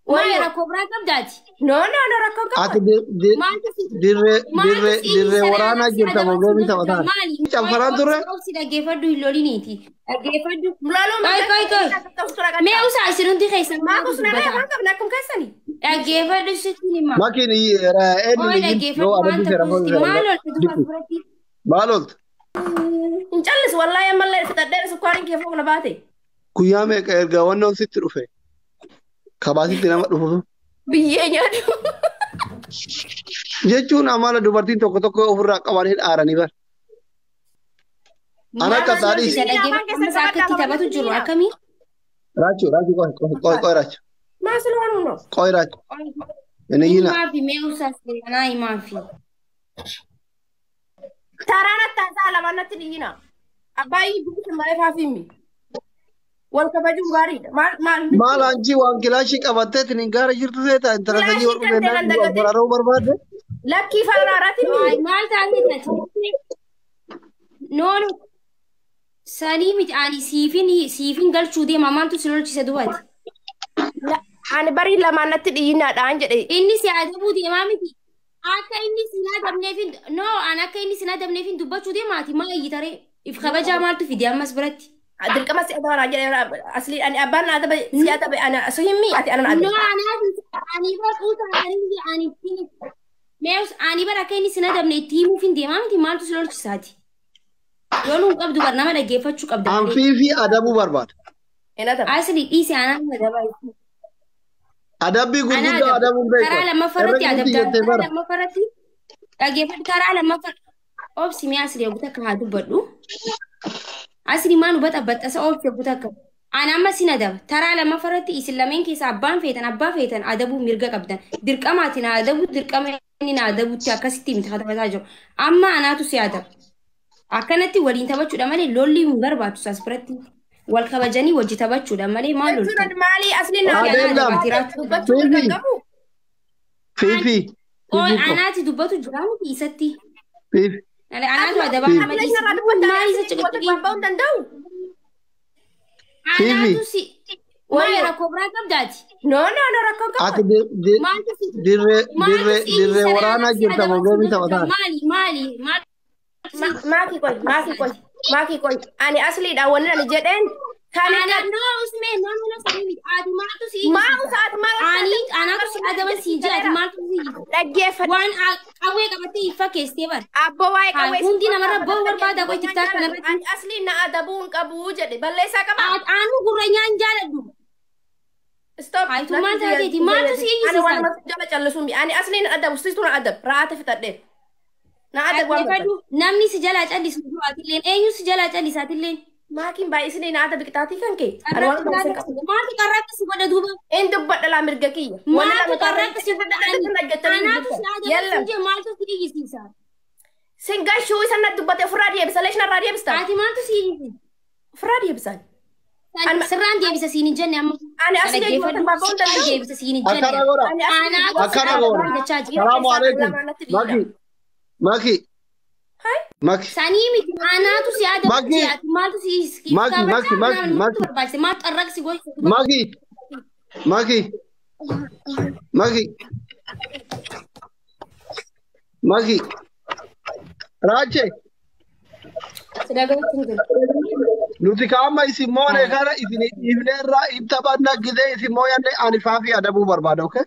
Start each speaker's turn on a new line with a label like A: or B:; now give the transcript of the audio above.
A: Maali rakkoo biraa qabdaati?
B: No, no, no, rakkoo qabu.
C: Ati dirree dirree dirree waraanaa jirta moo geemii taphataa?
A: Maali?
C: Canfaraan turre?
A: Obsi, dhaggeeffadhu, hin loliniiti. Dhaggeeffadhu.
B: Loluun
A: Qoy, qoy, qoy. Mee usaa, isin hundi keessan
B: Maa kusnaree afaan qabna akkum keessani.
A: Dhaggeeffadhu, sitti hima.
C: Makiin eenyu
A: Qoy,
C: iyyin
A: dhaggeeffadhu
C: yoo
A: waan
C: adabbii seera
A: tokko sitti maal ooltu duuba biratti?
C: Maal ooltu?
B: Hin callisu, wallaahi ammallee fixadhee sukkaariin kee foona baate.
C: Guyyaa meeqa erga wannoon sitti dhufe? Kabaasitti nama dhufu.
B: Biyyee nyaadhu.
C: Jechuun amala dubartiin tokko tokko ofirraa qaban hin aaranii bar. Ana akka taadhiis.
A: Dhaggeeffadhu, akka itti taphatu jiru akkamii?
C: Raachuu, raachuu, qoy, qoy, qoy, qoy, raachuu.
B: Maa silwaanuu no.
C: Qoy, raachuu. Hin iyyina.
A: Himaafi, mee usaa, anaa himaafi.
B: Taraan attaasaa lamaan natti dhiyyina. Abbaayii bilisa malee faafimmi. Wal kabajuun gaariidha. Maal maal?
C: Maal anchi waan kilaashii qabattee tiniin gaara jirtu seeta intala sanyii
B: Kilaashii
C: warquu
B: kan ta'e
C: beennaan
B: nan dagatee.
C: waraaruu barbaadde?
B: Lakkii faana haaraatti
A: Ay,
B: mi?
A: maal taatee taate? No, no. Sanii miti, ani siifin galchuu deema, maaltu si lolchise dubaati?
B: Ani barii lamaan natti dhiyyinaadhaan jedhe.
A: Inni si adabuu deemaa miti. Akka inni si adabneefin, no, ani akka inni si adabneefin dubbachuu deemaati, maa iyyitaree? If kabajaa maaltu fide ammas biratti?
B: Dirqama si adaba jedhe asli, ani abbaan na adaba si adabe, ana su himmi, ati ana
A: No,
B: adaba.
A: anaaf ani bara quuta ani ani ittiin mees ani bara akka inni si adabne itti himuuf hin deemaa miti, maaltu si lolchisaati? Yoo nuun qabdu bar nama dhaggeeffachuu qabda.
C: Anfii fi adabuu barbaada.
B: Hin adaba.
A: Asli, dhiisi, anaan adaba.
C: Adabbii
A: Ana
C: gurguddaa
A: adaba.
C: adabuun beeku.
A: Karaa lammaffaarratti
C: Herrega nuti
A: adabdaa.
C: jettee
A: Karaa
C: bara.
A: lammaffaarratti dhaggeeffadhu, karaa lammaffaa obsi, mee asli eeguu takka haa dubbadhu. Asli, maan hubata baxxasa, obsi eeguu takka. Ana amma sin adaba. Taraa lammaffaarratti isin lameen keessa abbaan feetan abbaa feetan adabuu mirga qabdan. Dirqamaati na adabuu, dirqama inni na adabuutti akkasitti miti taphataa jiru. Amma anaatu si adaba. Akkanatti waliin taphachuudha malee lolli hin barbaachisu as biratti. Wal kabajanii wajji taphachuudha malee maal
B: Jechuun
A: loltan?
B: ani maalii asli na
C: Adeemdam.
B: dubbachuu mirga hin qabu.
C: Fiifi.
A: Qoy,
C: Fiifi ko.
A: anaati dubbatu jira miti isatti.
C: Fiifi.
A: Anaatu adabaa
C: Fiifi.
A: amma
B: Asli
A: dhiisi.
B: narraa dubbataa
A: Maal isa
B: asli
A: ciqiciqii?
B: waan ba'uu hin danda'u.
C: Fiifi.
A: Anaatu si maal
B: Wayyo.
A: rakkoo biraa qabdaati?
B: No, no, no, rakkoo qabu.
C: Ati
A: Maaltu si
C: dirree
A: maaltu
C: dirree
A: si
C: dirree
A: iyyisaree
C: waraanaa
A: anaa si
C: jirta moo
A: adabaa si
C: geemii
A: lolchisa?
C: taphataa?
A: Maali maali maal si
B: Maakii qoy, maakii qoy, maakii qoy. Ani asliidha wanni ani jedheen kan
A: Ana no, usmee, no, no, no, sanii miti, ati maaltu si
B: maa
A: iyyisiisa?
B: usaati maal
A: Ani anaatu si adaba si jira, ati maaltu si iyyisa?
B: Dhaggeeffadhu.
A: Waan qawwee qabattee if fakkeessitee bara.
B: Abboo, waa'ee
A: Haa,
B: qawwee
A: hundi namarra ba'uu barbaada qoy TikTok kanarratti.
B: Ani asli na adabuu hin qabu jedhe, balleessaa qaba.
A: Aanu gurreenyaa hin jaaladhu.
B: Stop.
A: Haayituu maal taateeti? Maaltu si
B: Ani
A: iyyisiisa?
B: waan nama jala callisuun ani asli na adabu, situ na adab raate fixadhe. Na adab waan barbaadu.
A: Dhaggeeffadhu, namni si jalaa callisu jiru, atilleen eenyu si jalaa callisa atilleen?
B: Maakiin baay'isni na adabi qixaatii kan kee. Ani waan
A: Qarratti
B: barbaadu qabu.
A: maaltu qarratti si godha duuba?
B: Inni dubbadha laa, mirga kiyya.
A: Maaltu qarratti si godha ani? Anaatu si adaba
B: Yalla.
A: si jee, maaltu si iyyisiisa?
B: Sin gashuu isa na dubbate ofirraa deebisa, leesh narraa deebista.
A: Ati maaltu si iyyisiisa?
B: Ofirraa deebisan.
A: Sirraan deebisa siin hin jenne amma.
B: Ani asli
A: Dhaggeeffadhu,
B: eenyu babba'uu hin
A: sirraan
B: danda'u.
A: deebisa siin hin
C: Akkana
A: jenne.
C: godha.
B: Ani asli
A: Anaatu si
C: Akkana
A: adaba
C: goona.
A: jechaa jira.
C: Salaamu alaikum. Maki. Maki. Maki.
A: Sanii miti, anaatu si adaba
C: Maki.
A: jee, ati maaltu si iyyisiisa?
C: Maki, Maki, Maki, Maki.
A: Barbaachise maaltu qarratti si godha?
C: Maki. Maki. Maki. Maki. Raache.
A: Sidaagatti hin galu.
C: Nuti kaama isin moone kana isin ifneerraa hin taphanna gizee isin mooyanne ani faafii adabuu barbaada, okay?